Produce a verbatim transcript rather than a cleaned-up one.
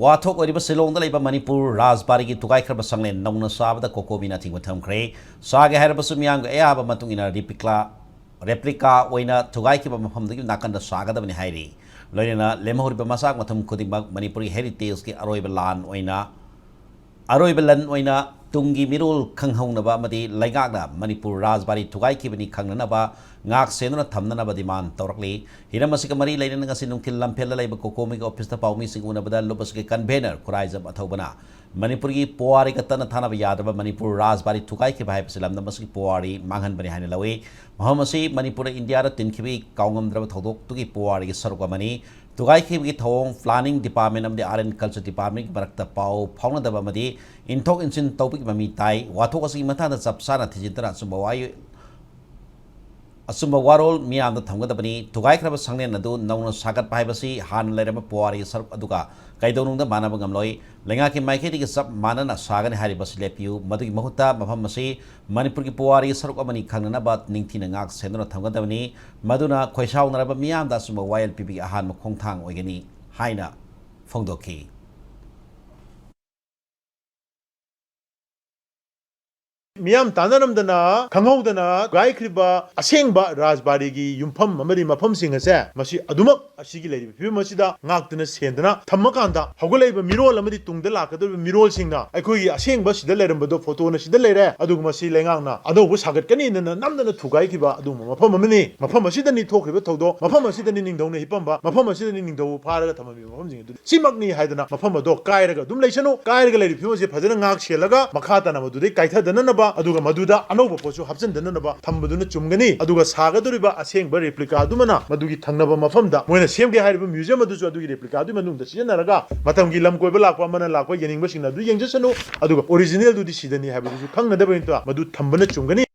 ꯋꯥꯊꯣꯛ ꯑꯣꯏꯔꯤꯕ ꯁꯤꯂꯣꯡꯗ ꯂꯩꯕ ꯃꯅꯤꯄꯨꯔ ꯔꯥꯖꯕꯥꯔꯤꯒꯤ ꯊꯨꯒꯥꯏꯈ꯭ꯔꯕ ꯁꯪꯂꯦꯟ ꯅꯧꯅ ꯁꯥꯕꯗ ꯀꯣꯀꯣꯃꯤꯅ ꯑꯊꯤꯡꯕ ꯊꯝꯈ꯭ꯔꯦ꯫ ꯁꯥꯒꯦ ꯍꯥꯏꯔꯕꯁꯨ ꯃꯤꯌꯥꯝꯒꯤ ꯑꯌꯥꯕ ꯃꯇꯨꯡ ꯏꯟꯅ ꯔꯤꯄ꯭ꯂꯤꯀꯥ, ꯔꯦꯄ꯭ꯂꯤꯀꯥ ꯑꯣꯏꯅ ꯊꯨꯒꯥꯏꯈꯤꯕ ꯃꯐꯝꯗꯨꯒꯤ ꯅꯥꯀꯟꯗ ꯁꯥꯒꯗꯕꯅꯤ ꯍꯥꯏꯔꯤ꯫ ꯂꯣꯏꯅꯅ ꯂꯦꯝꯍꯧꯔꯤꯕ ꯃꯆꯥꯛ ꯃꯊꯨꯝ ꯈꯨꯗꯤꯡꯃꯛ ꯃꯅꯤꯄꯨꯔꯤ ꯍꯦꯔꯤꯇꯦꯖꯀꯤ ꯑꯔꯣꯏꯕ ꯂꯥꯟ ꯑꯣꯏꯅ, ꯑꯔꯣꯏꯕ ꯂꯟ ꯑꯣꯏꯅ ꯇꯨꯡꯒꯤ ꯃꯤꯔꯣꯜ ꯈꯪꯍꯧꯅꯕ ꯑꯃꯗꯤ ꯂꯩꯉꯥꯛꯅ ꯃꯅꯤꯄꯨꯔ ꯔꯥꯖꯕꯥꯔꯤ ꯊꯨꯒꯥꯏꯈꯤꯕꯅꯤ ꯈꯪꯅꯅꯕ ꯉꯥꯛ ꯁꯦꯟꯗꯨꯅ ꯊꯝꯅꯅꯕ ꯗꯤꯃꯥꯟ ꯇꯧꯔꯛꯂꯤ꯫ ꯍꯤꯔꯝ ꯑꯁꯤꯒ ꯃꯔꯤ ꯂꯩꯅꯅ ꯉꯁꯤ ꯅꯨꯡꯊꯤꯜ ꯂꯝꯐꯦꯜꯗ ꯂꯩꯕ ꯀꯣꯀꯣꯃꯤꯒꯤ ꯑꯣꯐꯤꯁꯇ ꯄꯥꯎꯃꯤꯁꯤꯡ ꯎꯅꯕꯗ ꯂꯨꯞ ꯑꯁꯤꯒꯤ ꯀꯟꯚꯦꯅꯔ ꯈꯨꯔꯥꯏꯖꯝ ꯑꯊꯧꯕꯅ ꯃꯅꯤꯄꯨꯔꯒꯤ ꯄꯨꯋꯥꯔꯤꯒ ꯇꯠꯅ ꯊꯥꯅꯕ ꯌꯥꯗ꯭ꯔꯕ ꯃꯅꯤꯄꯨꯔ ꯔꯥꯖꯕꯥꯔꯤ ꯊꯨꯒꯥꯏꯈꯤꯕ ꯍꯥꯏꯕꯁꯤ ꯂꯝꯗꯝ ꯑꯁꯤꯒꯤ ꯄꯨꯋꯥꯔꯤ ꯃꯥꯡꯍꯟꯕꯅꯤ ꯍꯥꯏꯅ ꯂꯧꯏ꯫ ꯃꯐꯝ ꯑꯁꯤ ꯃꯅꯤꯄꯨꯔꯗ ꯏꯟꯗꯤꯌꯥꯗ ꯇꯤꯟꯈꯤꯕꯒꯤ ꯀꯥꯎꯉꯝꯗ꯭ꯔꯕ ꯊꯧꯗꯣꯛꯇꯨꯒꯤ ꯄꯨꯋꯥꯔꯤꯒꯤ ꯁꯔꯨꯛ ꯑꯃꯅꯤ꯫ ꯊꯨꯒꯥꯏꯈꯤꯕꯒꯤ ꯊꯧꯑꯣꯡ planning department ꯑꯃꯗꯤ art and culture department ꯃꯔꯛꯇ ꯄꯥꯎ ꯐꯥꯎꯅꯗꯕ ꯑꯃꯗꯤ ꯏꯟꯊꯣꯛ ꯏꯟꯁꯤꯟ ꯇꯧꯕꯒꯤ ꯃꯃꯤ ꯇꯥꯏ꯫ ꯋꯥꯊꯣꯛ ꯑꯁꯤꯒꯤ ꯃꯇꯥꯡꯗ ꯆꯞ ꯆꯥꯅ ꯊꯤꯖꯤꯟꯗꯨꯅ ꯑꯆꯨꯝꯕ ꯋꯥꯌꯣ-, ꯑꯆꯨꯝꯕ ꯋꯥꯔꯣꯜ ꯃꯤꯌꯥꯝꯗ ꯊꯝꯒꯗꯕꯅꯤ꯫ ꯊꯨꯒꯥꯏꯈ꯭ꯔꯕ ꯁꯪꯂꯦꯟ ꯑꯗꯨ ꯅꯧꯅ ꯁꯥꯒꯠꯄ ꯍꯥꯏꯕꯁꯤ ꯍꯥꯟꯅ ꯂꯩꯔꯝꯕ ꯄꯨꯋꯥꯔꯤꯒꯤ ꯁꯔꯨꯛ ꯑꯗꯨꯒ ꯀꯩꯗꯧꯅꯨꯡꯗ ꯃꯥꯟꯅꯕ ꯉꯝꯂꯣꯏ꯫ ꯂꯩꯉꯥꯛꯀꯤ ꯃꯥꯏꯀꯩꯗꯒꯤ ꯆꯞ ꯃꯥꯟꯅꯅ ꯁꯥꯒꯅꯤ ꯍꯥꯏꯔꯤꯕꯁꯤ ꯂꯦꯞꯄꯤꯌꯨ꯫ ꯃꯗꯨꯒꯤ ꯃꯍꯨꯠꯇ ꯃꯐꯝ ꯑꯁꯤ ꯃꯅꯤꯄꯨꯔꯒꯤ ꯄꯨꯋꯥꯔꯤꯒꯤ ꯁꯔꯨꯛ ꯑꯃꯅꯤ ꯈꯪꯅꯅꯕ ꯅꯤꯡꯊꯤꯅ ꯉꯥꯛ ꯁꯦꯟꯗꯨꯅ ꯊꯝꯒꯗꯕꯅꯤ꯫ ꯃꯗꯨꯅ ꯈꯣꯏꯁꯥꯎꯅꯔꯕ ꯃꯤꯌꯥꯝꯗ ꯑꯆꯨꯝꯕ ꯋꯥꯌꯦꯜ ꯄꯤꯕꯒꯤ ꯑꯍꯥꯟꯕ ꯈꯣꯡꯊꯥꯡ ꯑꯣꯏꯒꯅꯤ ꯍꯥꯏꯅ ꯐꯣꯡꯗꯣꯛꯈꯤ꯫ ꯃꯤꯌꯥꯝ ꯇꯥꯟꯅꯔꯝꯗꯅ ꯈꯪꯍꯧꯗꯅ ꯊꯨꯒꯥꯏꯈ꯭ꯔꯤꯕ ꯑꯁꯦꯡꯕ ꯔꯥꯖꯕꯥꯔꯤꯒꯤ ꯌꯨꯝꯐꯝ ꯑꯃꯗꯤ ꯃꯐꯝꯁꯤꯡ ꯑꯁꯦ ꯃꯁꯤ ꯑꯗꯨꯃꯛ ꯑꯁꯤꯒꯤ ꯂꯩꯔꯤꯕ ꯐꯤꯕꯝ ꯑꯁꯤꯗ ꯉꯥꯛꯇꯨꯅ ꯁꯦꯟꯗꯨꯅ ꯊꯝꯃꯀꯥꯟꯗ ꯍꯧꯒꯠꯂꯛꯏꯕ ꯃꯤꯔꯣꯜ ꯑꯃꯗꯤ ꯇꯨꯡꯗ ꯂꯥꯛꯀꯗꯧꯔꯤꯕ ꯃꯤꯔꯣꯜꯁꯤꯡꯅ ꯑꯩꯈꯣꯏꯒꯤ ꯑꯁꯦꯡꯕ ꯁꯤꯗ ꯂꯩꯔꯝꯕꯗꯣ ꯐꯣꯇꯣꯅ ꯁꯤꯗ ꯂꯩꯔꯦ, ꯑꯗꯨꯒ ꯃꯁꯤ ꯂꯩꯉꯥꯛꯅ ꯑꯅꯧꯕ ꯁꯥꯒꯠꯀꯅꯤꯅ ꯅꯝꯗꯅ ꯊꯨꯒꯥꯏꯈꯤꯕ ꯑꯗꯨꯒꯨꯝꯕ ꯃꯐꯝ ꯑꯃꯅꯤ꯫ ꯃꯐꯝ ꯑꯁꯤꯗꯅꯤ ꯊꯣꯛꯈ꯭ꯔꯤꯕ ꯊꯧꯗꯣꯛ, ꯃꯐꯝ ꯑꯁꯤꯗꯅꯤ ꯅꯤꯡꯊꯧꯅ ꯍꯤꯞꯄꯝꯕ, ꯃꯐꯝ ꯑꯁꯤꯗꯅꯤ ꯅꯤꯡꯊꯧ ꯐꯥꯔꯒ ꯊꯝꯃꯝꯃꯤꯕ ꯃꯐꯝꯁꯤꯡ ꯑꯗꯨ ꯁꯤꯃꯛꯅꯤ ꯍꯥꯏꯗꯅ ꯃꯐꯝ ꯑꯗꯣ ꯀꯥꯏꯔꯒ ꯑꯗꯨꯝ ꯂꯩꯁꯅꯨ꯫ ꯀꯥꯏꯔꯒ ꯂꯩꯔꯤꯕ ꯐꯤꯕꯝ ꯑꯁꯤ ꯐꯖꯅ ꯉꯥꯛ ꯁꯦꯜꯂꯒ ꯃꯈꯥ ꯇꯥꯅ ꯃꯗꯨꯗꯩ ꯀꯥꯏꯊꯗꯅꯅꯕ, ꯑꯗꯨꯒ ꯃꯗꯨꯗ ꯑꯅꯧꯕ ꯄꯣꯠꯁꯨ ꯍꯥꯞꯆꯤꯟꯗꯅꯅꯕ ꯊꯝꯕꯗꯨꯅ ꯆꯨꯝꯒꯅꯤ꯫ ꯑꯗꯨꯒ ꯁꯥꯒꯗꯧꯔꯤꯕ ꯑꯁꯦꯡꯕ ꯔꯦꯄ꯭ꯂꯤꯀꯥ ꯑꯗꯨꯃꯅ ꯃꯗꯨꯒꯤ ꯊꯪꯅꯕ ꯃꯐꯝꯗ ꯃꯣꯏꯅ ꯁꯦꯝꯒꯦ ꯍꯥꯏꯔꯤꯕ ꯃ꯭ꯌꯨꯖꯤꯌꯝ ꯑꯗꯨꯁꯨ ꯑꯗꯨꯒꯤ ꯔꯦꯄ꯭ꯂꯤꯀꯥ ꯑꯗꯨꯒꯤ ꯃꯅꯨꯡꯗ ꯁꯤꯖꯤꯟꯅꯔꯒ ꯃꯇꯝꯒꯤ ꯂꯝ ꯀꯣꯏꯕ ꯂꯥꯛꯄ ꯑꯃꯅ ꯂꯥꯛꯄ ꯌꯦꯡꯅꯤꯡꯕꯁꯤꯡꯅ ꯑꯗꯨ ꯌꯦꯡꯖꯁꯅꯨ꯫ ꯑꯗꯨꯒ ꯑꯣꯔꯤꯖꯤꯅꯦꯜꯗꯨꯗꯤ ꯁꯤꯗꯅꯤ ꯍꯥꯏꯕꯗꯨꯁꯨ ꯈꯪꯅꯗꯕꯅꯤꯅ ꯃꯗꯨ ꯊꯝꯕꯅ ꯆꯨꯝꯒꯅꯤ꯫